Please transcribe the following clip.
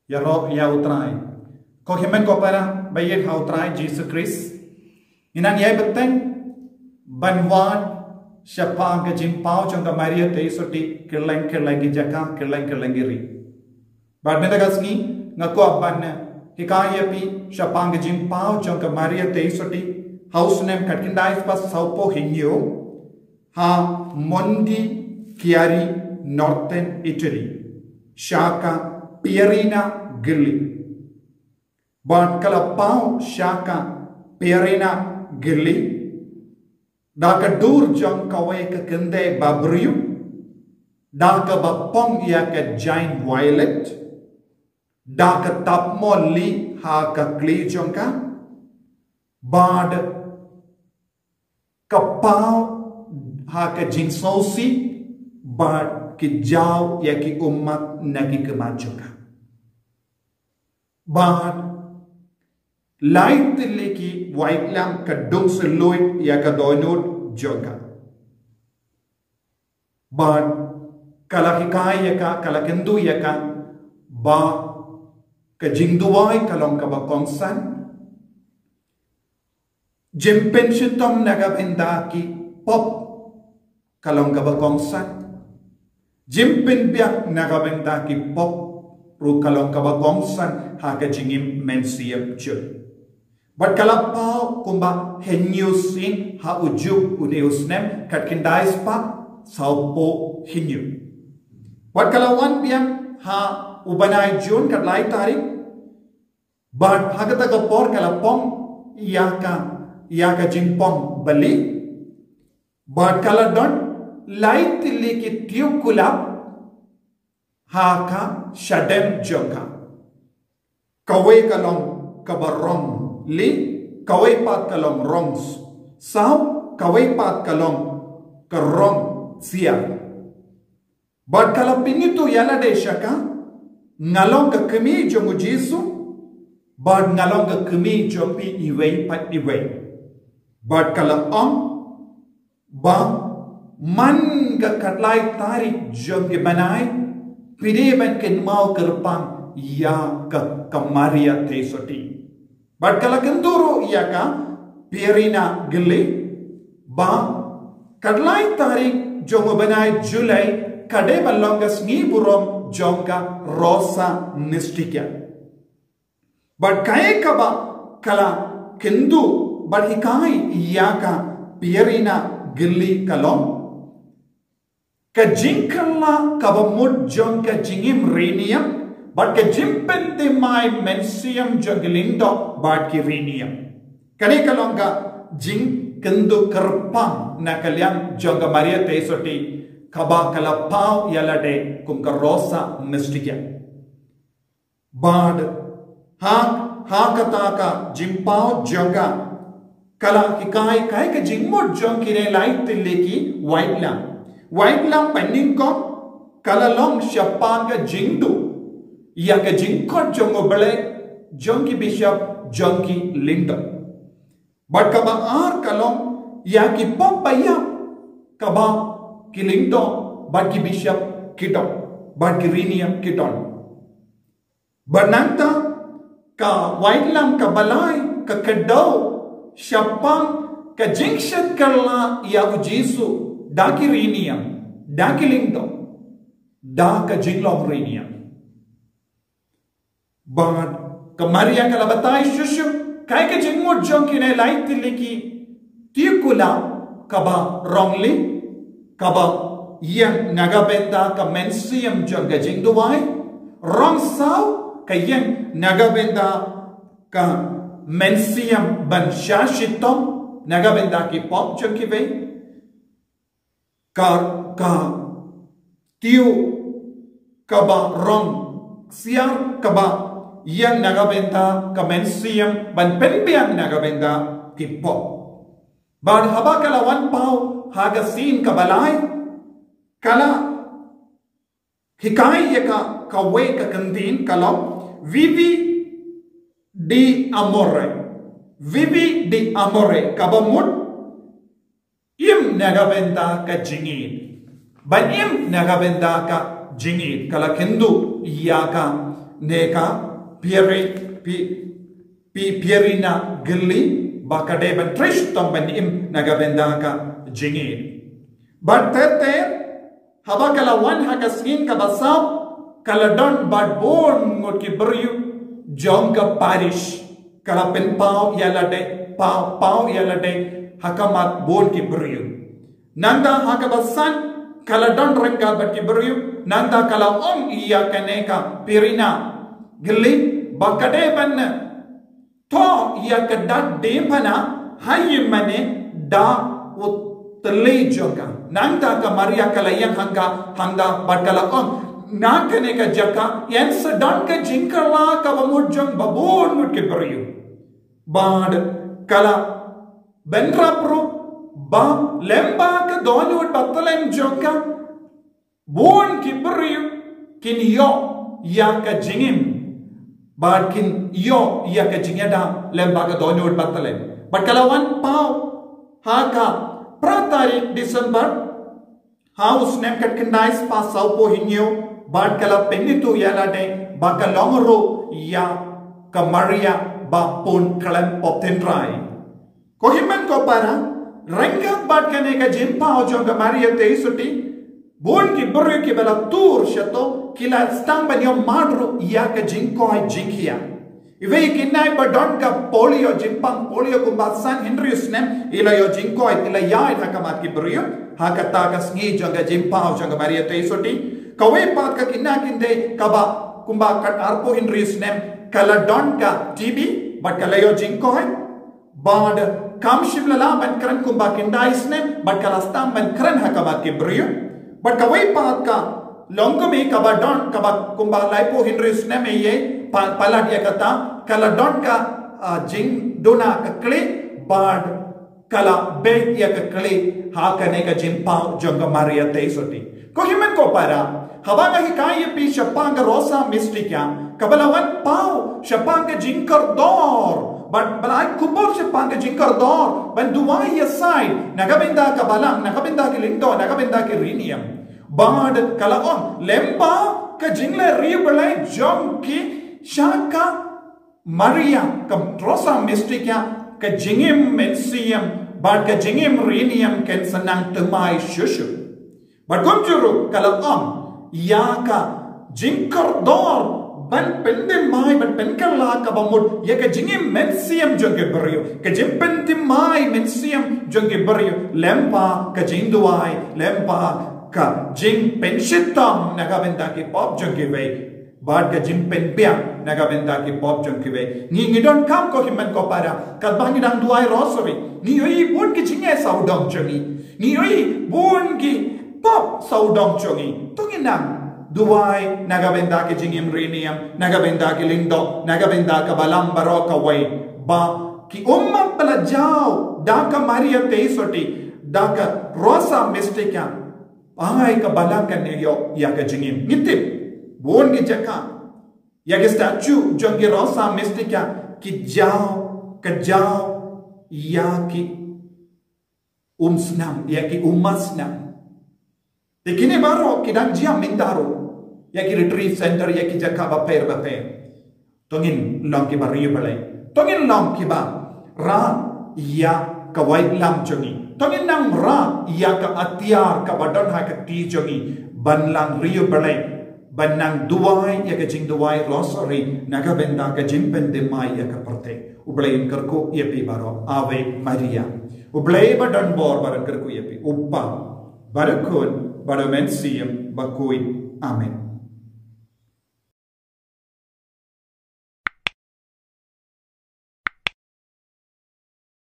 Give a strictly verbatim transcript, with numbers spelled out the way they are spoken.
Ïaroh ïa U Trai. Ko hynmen ko para ba ïeit ha U Trai Jisu Khrist, ngi nang ïai bteng ban wad shaphang ka jingpaw jong ka Maria Theisotti kylleng kylleng ki jaka, kylleng kylleng ki ri. Bad mynta ka sngi nga kwah ban hikai ïa phi shaphang ka jingpaw jong ka Maria Theisotti ha u snem khatkhyndai spah sawphew hynñiew ha Monte Chiari, Northern Italy, sha ka Pierina Gili. Bad ka la paw sha ka Pierina Gili da ka dur jong kawei ka kynthei ba briew, da kaba pong ïa ka Giant Violet, da ka tap molli ha ka kli jong ka, bad ka paw ha ka jingsngewsih, bad ki jaw ïa ki ummat na ki khmat jong ka. Bad lai tylli ki waitlam ka dung sylluid ïa ka dohnud jong ka. Bad ka la hikai ïa ka, ka la kyntu ïa ka ba ka jingduwai ka long kaba kongsan. Jingpynshitom na ka bynta ki pop ka long kaba kongsan. Jingpynbiang na ka bynta ki pop ruh ka long kaba kongsan ha ka jingim mynsiem jong ka. Bad ka la paw kumba hynñiew sien ha u juh une u snem khatkhyndai spah sawphew hynñiew. Bad ka la wan biang ha u bnai Jun khatlai tarik. Bad ha kata ka por ka la pong ïa ka, ïa ka jingpong bali. Bad ka la don lai tylli ki tiew kulap ha ka shadem jong ka. Kawei ka long kaba rong li, kawei pat ka long rong s-, saw, kawei pat ka long ka rong siar. Bad ka la pyni to ïa lade sha ka, nga long ka kmie jong u Jisu, bad nga long ka kmie jong phi iwei pat iwei. Bad ka la ong ba man ka khatlai tarik jong ki bnai, phi dei ban kynmaw kyrpang ïa ka, ka Maria Theisotti. Bad ka la kyntu ruh ïa ka Pierina Gili ba khatlai tarik jong u bnai July ka dei ban long ka sngi burom jong ka Rosa Mystica. Bad kaei kaba ka la kyntu bad hikai ïa ka Pierina Gili ka long ka jingkylla kaba mut jong ka jingim riewniam, bad ka jingpynthymmai mynsiem jong ki lyngdoh bad ki riewniam. Kane ka long ka jingkyntu kyrpang na ka liang jong ka Maria Theisotti, kaba ka la paw ïa lade kum ka Rosa Mystica. Bad ha, ha kata ka jingpaw jong ka, ka la hikai kaei ka jingmut jong kine lai tylli ki waitlam. Waitlam ba nyngkong ka la long shaphang ka jingduh ïa ka jingkhot jong U Blei, jong ki bishop, jong ki lyngdoh. Bad kaba ar ka long ïa ki pop ba ïap, kaba ki lyngdoh bad ki bishop ki don, bad ki riewniam ki don. Bad nangta ka waitlam kaba lai ka kdew shaphang ka jingshait kylla ïa u Jisu da ki riewniam, da ki lyngdoh, da ka jinglong riewniam. Bad ka Maria ka la batai shuh shuh kaei ka jingmut jong kine lai tylli ki tiew kulap, kaba rong li, kaba ïeng na ka bynta ka mynsiem jong ka jingduwai, rong saw ka ïeng na ka bynta ka mynsiem ban shah shitom na ka bynta ki pop jong kiwei, ka, ka tiew kaba rong siar kaba ïeng na ka bynta ka mynsiem ban pynbiang na ka bynta ki pop. Bad haba ka la wan paw ha ka sien kaba lai, ka la hikai ïa ka kawei ka kyntien ka long Vivi di Amore. Vivi di Amore, kaba mut im na ka bynta ka jingïeit. Ban im na ka bynta ka jingïeit. Ka la kyntu ïa ka ne ka Pieri, Pi, Pi, Pierina Gilli, ba ka dei ban trei shitom ban im na ka bynta ka jingïeit. Bad ter ter, haba ka la wan ha ka sngi kaba saw, ka la don bad bun ngut ki briew jong ka parish, ka la pynpaw ïa lade, paw, paw ïa lade ha khmat bun ki briew. Nangta ha kaba san, ka la don ryngkat bad ki briew, nangta ka la ong ïa kane ka Pierina Gilli, ba ka dei ban thoh ïa ka dak diengphna ha ïingmane da u tylli jong ka. Nangta ka Maria ka la ïeng hangta, hangta bad ka la ong, na kane ka jaka, ïeng sa don ka jingkylla kaba mut jong bun ngut ki briew. Bad ka la bynrap ruh ba lyngba ka dohnud bathylliem jong ka, bun ki briew kin ïoh ïa ka jingim, bad kin ïoh ïa ka jingïada lyngba ka dohnud bathylliem. Bad ka la wan paw ha ka phra tarik December, ha u snem khatkhyndai spah sawphew hynñiew, bad ka la pyni to ïa lade ba ka long ruh ïa ka Maria ba pun khlem pop tynrai. Ko hynmen ko para, ryngkat bad kane ka jingpaw jong ka Maria Theisotti, bun ki briew kiba la tur shato, ki la sdang ban ïohmad ruh ïa ka jingkoit jingkhiah. Iwei i khynnai ba don ka polio, jingpang polio kumba san hynriew snem, i la ïoh jingkoit, i la ïaid ha khmat ki briew, ha kata ka sngi jong ka jingpaw jong ka Maria Theisotti. Kawei pat ka khynnah khyndai kaba kumba khatarphew hynriew snem, ka la don ka T B, bad ka la ïoh jingkoit. Bad kam shym la lah ban kren kumba khyndai snem, bad ka la sdang ban kren ha khmat ki briew. Bad kawei pat ka longkmie kaba don, kaba kumba laiphew hynriew snem ïa, pa-, palat ïa kata, ka la don ka, ah, jingduna ka khlieh, bad ka la beh ïa ka khlieh ha kane ka jingpaw jong ka Maria Theisotti. Ko hynmen ko para, haba nga hikai ïa phi shaphang ka Rosa Mystica, kaba la wan paw shaphang ka jingkordor, bad ba la ai khubor shaphang ka jingkordor, ban duwai ïasaid na ka bynta ka balang, na ka bynta ki lyngdoh, na ka bynta ki riewniam. Bad ka la ong, lyngba ka jingleh riewblei jong ki sha ka Maria, ka Rosa Mystica, ka jingim mynsiem bad ka jingim riewniam kan sa nang thymmai shuh shuh. Bad kumjuh ruh ka la ong ïa ka jingkordor ban pynthymmai, ban pynkylla kaba mut ïa ka jingim mynsiem jong ki briew, ka jingpynthymmai mynsiem jong ki briew lyngba ka jingduwai, lyngba ka jingpynshitom na ka bynta ki pop jong kiwei, bad ka jingpynbiang na ka bynta ki pop jong kiwei. Ngi, ngi donkam, ko hynmen ko para, katba ngi dang duwai rosary, ngi ïohi bun ki jingai sawdong jong ngi, ngi ïohi bun ki pop sawdong jong ngi. To ngin nang duwai na ka bynta ki jingim riewniam, na ka bynta ki lyngdoh, na ka bynta ka balang baroh kawei, ba ki ummat ba la jaw da ka Maria Theisotti, da ka Rosa Mystica, ai ka balang kan ïoh ïa ka jingim. Ngi tip, bun ki jaka, ïa ki statue jong ki Rosa Mystica, ki jaw, ka jaw ïa ki umsnam, ïa ki ummat snam. Te kine baroh ki dang jia mynta ruh ïa ki retreat center, ïa ki jaka bapher bapher. To ngin long kiba riewblei. To ngin long kiba rah ïa ka waitlam jong ngi. To ngin nang rah ïa ka atiar kaba don ha ka kti jong ngi, ban long riewblei, ban nang duwai ïa ka jingduwai rosary na ka bynta ka jingpynthymmai ïa ka pyrthei. U Blei un kyrkhu ïa phi baroh. Ave Maria. U Blei ba don bor ba un kyrkhu ïa phi. U Kpa, bad u Khun, bad u Mynsiem Bakhuid. Amen.